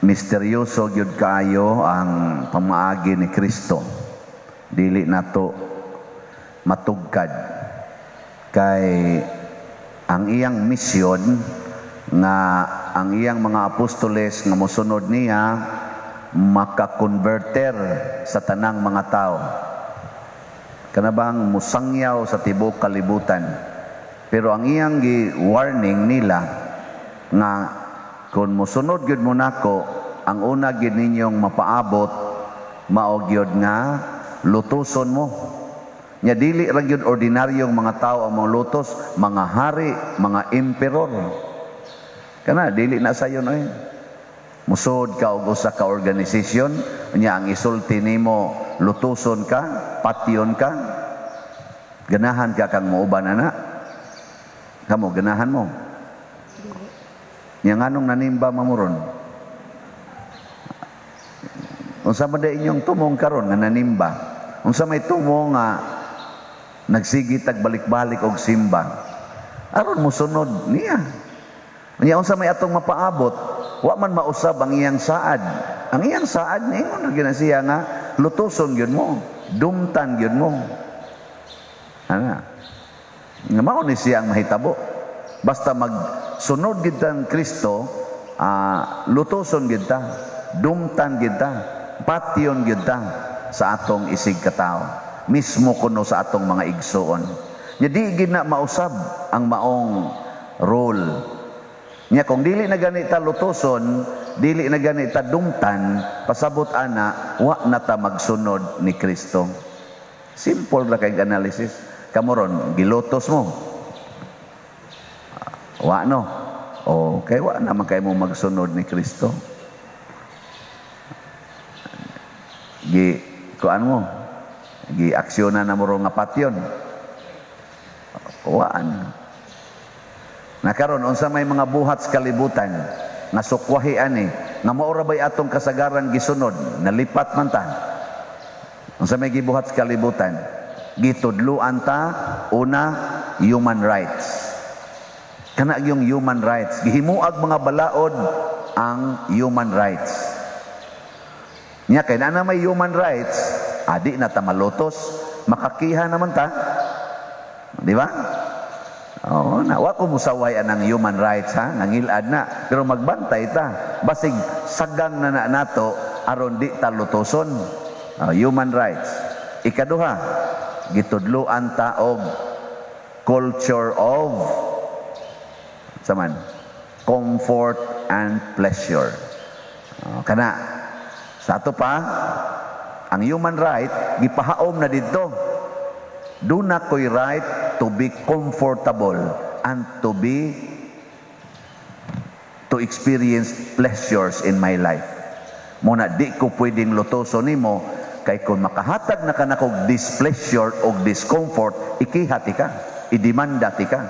Misteryoso gyud kaayo ang pamaagi ni Kristo. Dili nato matugkad kay ang iyang misyon nga ang iyang mga apostoles nga mosunod niya makakonverter sa tanang mga tao. Kana bang musangyaw sa tibuok kalibutan. Pero ang iyang gi-warning nila nga kung mosunod gyud mo nako, ang una gyud ninyong mapaabot mao gyud nga lutuson mo. Nya dili ra gyud ordinaryong mga tao ang mga lutos, mga hari, mga emperor. Kana dili na sayon oy. Musod ka og usa ka organisasyon, nya ang isulti nimo lutuson ka, patyon ka. Ganahan ka kang muuban ana? Kamo, ganahan mo? Dili. Nya nganong nanimba man mo ron? Unsa man day inyong tumong karon nga nanimba? Unsa may tumong nga nagsige tag balik-balik og simba? Aron mosunod niya. Nya unsa may atong mapaabot? Wa man mausab ang iyang saad. Ang iyang saad, niingon na gyud na siya nga lutuson gyud mo, dumtan gyud mo. Ana. Nga mao ni siya ang mahitabo. Basta magsunod gyud ta ang Kristo, lutuson gyud ta, dumtan gyud ta, patyon gyud ta sa atong isig katao. Mismo kuno sa atong mga igsuon. Nya di gyud na mausab ang maong role. Nya kung dili na gani ta lutuson, dili na gani ta dumtan, pasabot ana, wa na ta magsunod ni Kristo. Simple ra kay analysis. Kamo ron, gilutos mo. Wa no. O kay wa naman kay mo magsunod ni Kristo. Gi kuan mo. Gi aksyonan na mo ro nga patyon. Wa na. Nakaron unsa may mga buhat sa kalibutan nga sukwahi ani nga mao ra bay atong kasagaran gisunod, nalipat man ta. Unsa may gibuhat sa kalibutan? Gitudluan ta una, human rights. Kana yung human rights, gihimuag mga balaod ang human rights. Nya kay naa may human rights, adi na ta malutos, makakiha naman ta. Di ba? Oo, na wa ko musaway anang human rights ha, nangilad na. Pero magbantay ta. Basig sagang na na nato aron di ta lutoson. Oh, human rights. Ikaduha, gitudluan ta og culture of saman comfort and pleasure. Oh, kana sa ato pa ang human right gipahaom na didto. Duna ko'y right to be comfortable and to experience pleasures in my life. Muna di ko pwedeng lutoson nimo kay kung makahatag na ka nakog displeasure o discomfort, ikiha ti ka, idemanda ti ka.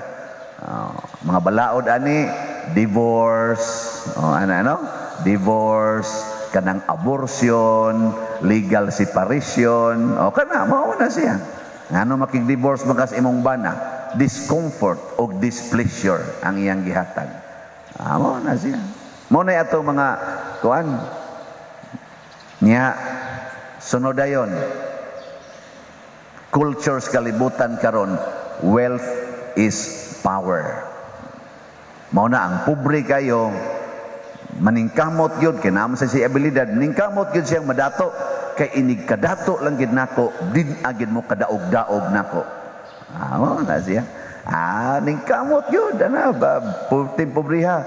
Oh, mga balaod ani, divorce, oh, ano ano? Divorce, kanang abortion, legal separation, o kana mao na siya. Ngano makig-divorce man ka sa imong bana? Discomfort o displeasure ang iyang gihatag. Ah, mao na siya. Mao na ato mga kuan. Nya sunod dayon. Cultures kalibutan karon, wealth is power. Mao na ang pobre kayo maningkamot gyud kay naa man sa siya abilidad, ningkamot gyud siyang madato kay inig kadato lang gid nako, din agid mo kadaog-daog nako. Ah, mao na siya. Ah, ningkamot gyud ana ba pulting pobriha.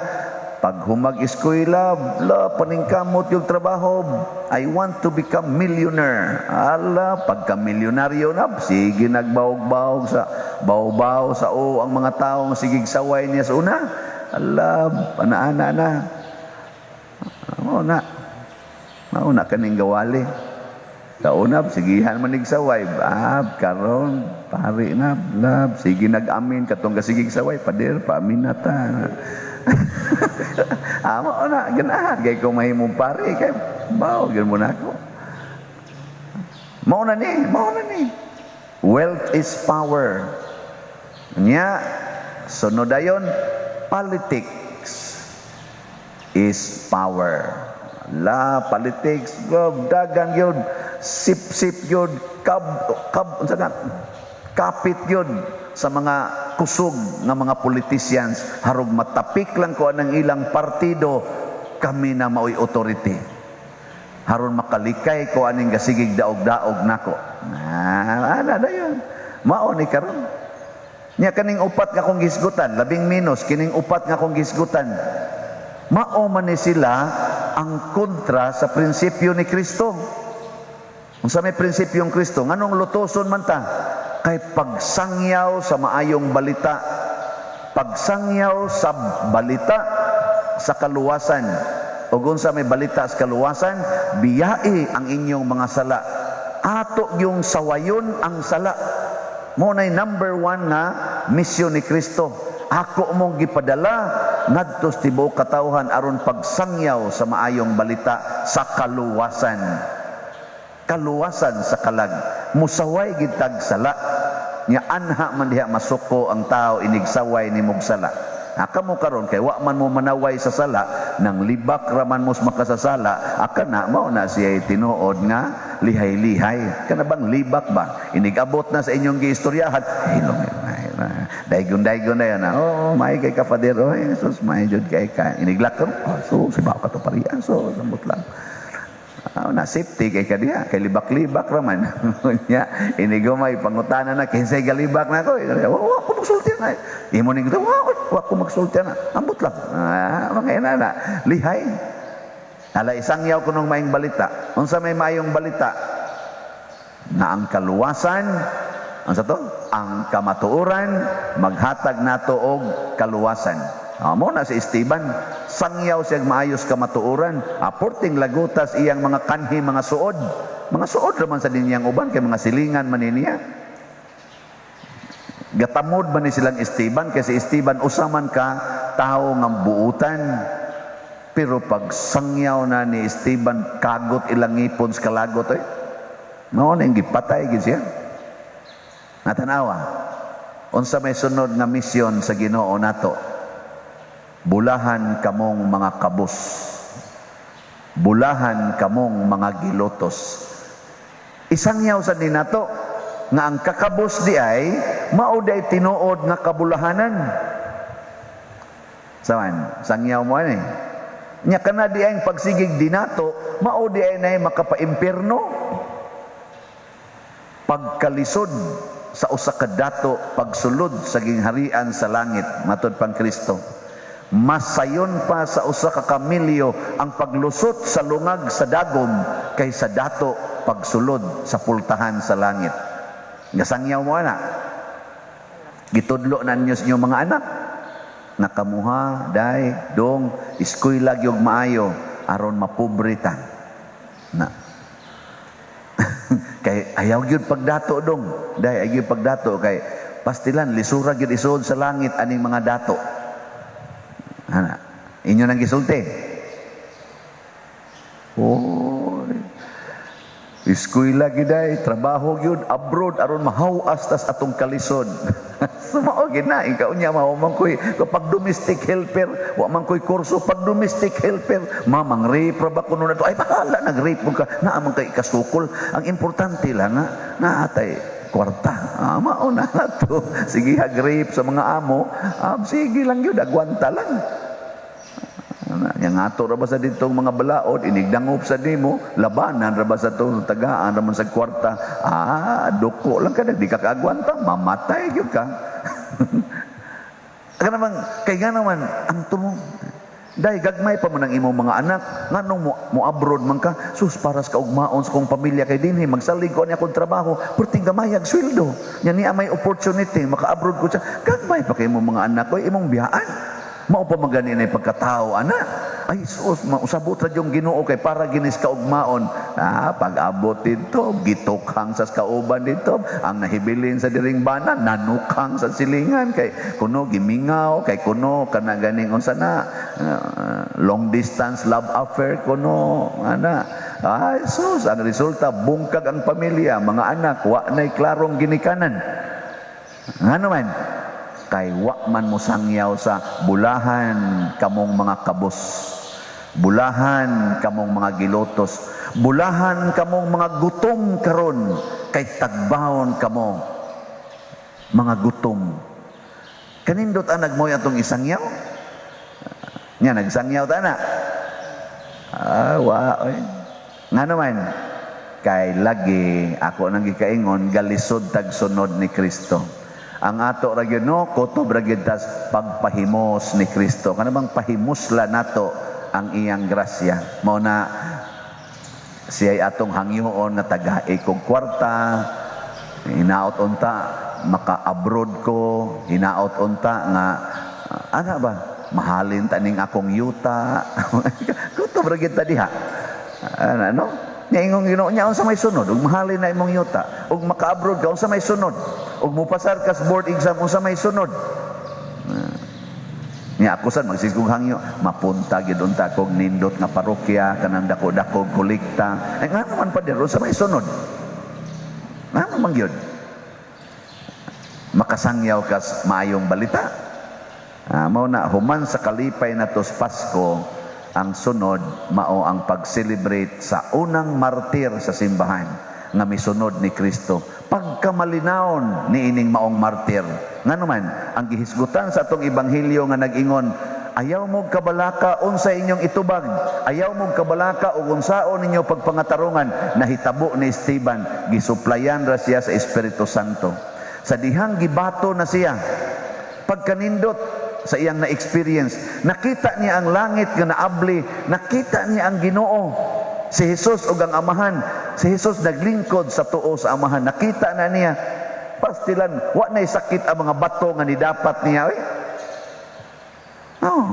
Pag humag eskwela, la paningkamot yung trabaho. I want to become millionaire. Ala, pagka milyonaryo na, sige nagbawog-bawog sa baw-baw sa o ang mga taong sigig saway niya sa una. Ala, ana-ana na. Mao na. Mao na kaning gawali. Kauna, sigihan man saway. Ah, karon, pari na, lab, sige nag-amin, katong kasigig saway, pader, paamin na ta. Ah, mao na, ganahan, kay kung mahimong pari, kay, baw, gyud mo na ako. Mao na ni, mao na ni. Wealth is power. Nya, sunod dayon, politics is power. La politics, dagan yun, sip-sip yun, kab kab unsa na, kapit yun sa mga kusog nga mga politicians, harog matapik lang ko ang ilang partido, kami na maoy authority, haron makalikay ko aning gasigig daog-daog nako. Na ana dayon, mao ni karon. Nya kaning upat nga akong gisgutan, labing minus kining upat nga akong gisgutan, mao man ni sila ang kontra sa prinsipyo ni Kristo. Unsa may prinsipyong Kristo? Nganong lutoson man ta? Kay pagsangyaw sa maayong balita, pagsangyaw sa balita sa kaluwasan. Ug unsa may balita sa kaluwasan? Biyai ang inyong mga sala. Ato yung sawayon ang sala. Mao nay number one nga misyon ni Kristo. Ako mong gipadala ngadto sa tibuok katawhan aron pagsangyaw sa maayong balita sa kaluwasan. Kaluwasan sa kalag. Musaway gid tag sala. Nya anha man diha masuko ang tao inigsaway ni sala. Ha, kamo karon kay wa man mo manaway sa sala, nang libak raman mo sa makasasala, aka na mao na siya tinuod nga lihay-lihay. Kana bang libak ba? Inigabot na sa inyong giistoryahan. Hilong, daygon-daygon na yan. Oh, may kay ka, Father. Oh, Jesus, may jud kay ka. Iniglak ka. Oh, so, sibaw ka to pariya. So, sambot lang. Na safety kay kadiha, kay libak-libak raman. Nya, inigumay pangutana na kinsay galibak na ko. Wa wa ko magsulti na. Imo ning wa wa ko magsulti na. Ambot lang. Ah, mga ina na. Lihay. Ala isangyaw kunong maayong balita. Unsa may maayong balita? Na ang kaluwasan, ang sa to? Ang kamatuoran maghatag nato og kaluwasan. Ah, mo na si Esteban, sangyaw siya maayos kamatuoran. Ah, porting lagutas iyang mga kanhi, mga suod. Mga suod raman sa ninyang uban kay mga silingan man niya. Gatamod man ni silang Esteban kay si Esteban usa man ka tawo nga buutan. Pero pag sangyaw na ni Esteban, kagot ilang ngipon sa kalagot eh. Mao na yung gipatay gid siya. Natanawa. Unsa may sunod nga misyon sa Ginoo nato? Bulahan kamong mga kabos. Bulahan kamong mga gilutos. Isangyaw sa ninato nga ang kakabos di ay mao di ay tinuod nga kabulahanan. Saman, sangyaw mo ani. Nya kana di ay pagsigig dinato, mao di ay nay makapaimpierno. Pagkalisod sa usa ka dato pagsulod sa gingharian sa langit, matod pang Kristo. Mas sayon pa sa usa ka kamilyo ang paglusot sa lungag sa dagom kaysa dato pagsulod sa pultahan sa langit. Gasangyaw mo ana. Gitudlo na ninyo sa inyong mga anak. Nakamuha, day, dong, eskwela gyud maayo aron mapobre ta. Na. Kay ayaw gyud pagdato, dong. Day, ayaw gyud pagdato kay pastilan lisura gyud isuod sa langit aning mga dato. Ana, inyo nang gisulti. Oy. Eskwela giday, trabaho gyud, abroad aron mahawas tas atong kalisod. Sumao gid na ikaw niya mao man koy pag domestic helper, wa man koy kurso pag domestic helper, mamang rape ra ba kuno na to? Ay, bahala nag rape mo ka, naa man kay kasukol. Ang importante lang nga naatay kwarta. Ah, mao na to. Sige, hag rape sa mga amo, ah, sige lang yun, agwanta lang. Yang ato ra ba sa ditong mga balaod, inigdangop sa nimo, labanan ra ba sa itong tagaan ra man sa kwarta. Ah, duko lang ka, di ka kaagwanta, mamatay gyud ka. Kaya naman, kay nga naman, ang tumo, dahil gagmay pa man ang imong mga anak, nganong mo abroad man ka, sus, paras ka ugmaon sa kong pamilya kay dinhi, magsalig ko niya akong trabaho, perting gamayag sweldo. Nya niya may opportunity, maka-abroad ko siya, gagmay pa kay imong mga anak ko, imong biyaan. Mao pa man gani na pagkatao, ana. Ay, sus, mausabot ra yung Ginoo kay para ginis ka ugmaon. Ah, pag-abot dito, gitukhang sa kauban dito, ang nahibilin sa diring bana, nanukhang sa silingan kay kuno gimingaw, kay kuno kana ganing unsa na long distance love affair kuno ana. Ay, sus, ang resulta bungkag ang pamilya, mga anak wa nay klarong ginikanan. Ngano man? Kay wa man mo sangyaw sa bulahan kamong mga kabos. Bulahan kamong mga gilutos, bulahan kamong mga gutom karon, kay tagbahon kamo mga gutom. Kanindot ang nagmoy atong isangyaw. Nya nagsangyaw ta na. Ah, wa oy. Nga naman, kay lagi ako nang gikaingon, galisod tag sunod ni Kristo. Ang ato ra gyud, no, kutob ra gyud tas pagpahimos ni Kristo. Kana bang pahimusla nato ang iyang grasya. Mao na siya'y atong hangyoon nga tagai kog kwarta, hinaot unta maka-abroad ko, hinaot unta nga ana ba mahalin ta ning akong yuta. Kutob ra gyud ta diha. Ana, no? Nya ingong Ginoo niya, unsa may sunod? Ug mahalin na imong yuta, ug maka-abroad ka, unsa may sunod? Ug mupasar ka sa board exam, unsa may sunod? Nya ako sad magsiskog hangyo, mapunta gyud unta kog nindot nga parokya, kanang dako-dako kolekta. Ay, nga naman, pader, unsa may sunod? Nga naman gyud. Makasangyaw kas maayong balita. Ah, mao na human sa kalipay nato sa Pasko, ang sunod mao ang pag-celebrate sa unang martir sa simbahan nga misunod ni Kristo. Pagkamalinawon ni ining maong martir. Ngano man, ang gihisgutan sa atong ebanghelyo nga nag-ingon, "Ayaw mo kabalaka unsa inyong itubag, ayaw mo kabalaka ug unsaon ninyo pagpangatarungan," nahitabo ni Esteban, gisuplayan ra siya sa Espiritu Santo. Sa dihang gibato na siya, pagkanindot sa iyang na-experience, nakita niya ang langit nga naabli, nakita niya ang Ginoo, si Jesus ug ang Amahan. Si Jesus naglingkod sa tuo sa Amahan. Nakita na niya. Pastilan, wa na'y sakit ang mga bato nga nidapat niya. Oy. Oh.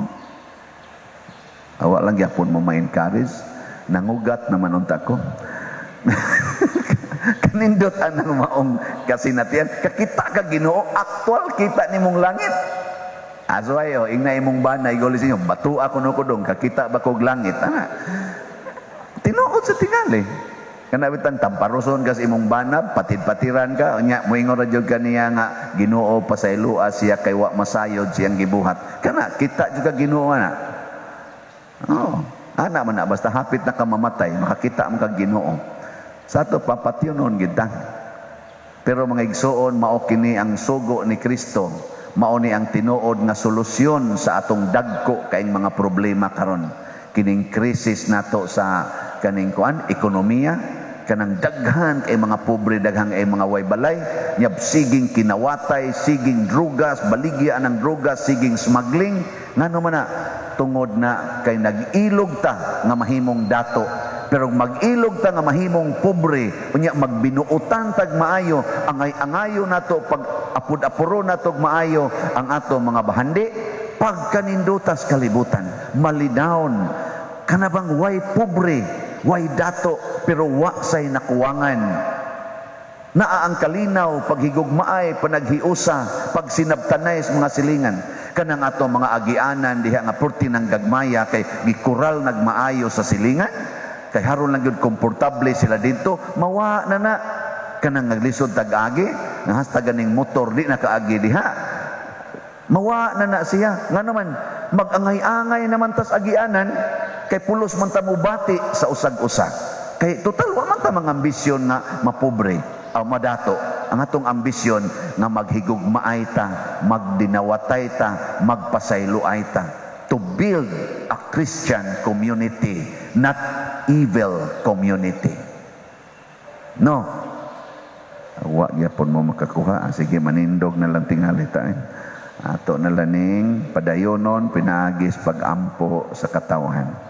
Awa lang gyapon mo ma-encourage. Nangugat naman unta ko. Kanindot anang maong kasinatian. Kakita ka Ginoo, aktual kita nimong langit. Aso ayo, ingna imong bana, igoli sa inyo, bato ako no ko dong, kakita ba kog langit? Ana. Tinuod sa tingali. Kana bitang tamparoson ka sa imong banab, patid-patiran ka, unya moingon ra jud kaniya nga, "Ginoo, pasayloa siya kay wa masayod siyang gibuhat." Kana kita jud ka Ginoo na. Oh, ana man na basta hapit na ka mamatay, makakita man kag Ginoo. Sa ato papatyonon gid ta. Pero mga igsuon, mao kini ang sugo ni Kristo. Mao ni ang tinuod nga solusyon sa atong dagko kaing mga problema karon. Kining krisis nato sa kaning kuan ekonomiya, kanang daghan kay mga pobre, daghan kay mga way balay, nyab siging kinawatay, siging drugas, baligya ng drugas, siging smuggling. Ngano man na? Tungod na kay nag-ilog ta nga mahimong dato, pero mag-ilog ta nga mahimong pobre, unya magbinuotan tag maayo, angay angayo nato pag apud-apuro nato maayo ang ato mga bahandi, pagkanindutas kalibutan, malinawon. Kana bang way pobre, way dato, pero wa say nakuwangan. Naa ang kalinaw, paghigugmaay, panaghiusa, pagsinabtanay sa mga silingan. Kanang ato mga agianan diha nga purti ng gagmaya kay gikural nagmaayo sa silingan, kay haron lang gyud komportable sila dito, mawa na na. Kanang naglisod tag-agi, nga hasta ganing motor di nakaagi diha. Mawa na na siya. Nga naman, mag-angay-angay naman tas agianan, kay pulos man ta mubati sa usag-usa. Kay total, wa man ta mga ambisyon nga mapobre o madato. Ang atong ambisyon nga maghigugmaay ta, magdinawatay ta, magpasayloay ta. To build a Christian community, not evil community. No. Wa gyapon mo makakuha. Ah, sige, manindog na lang tingali ta. Eh. Ato na lang ning padayonon pinaagis pag-ampo sa katawhan.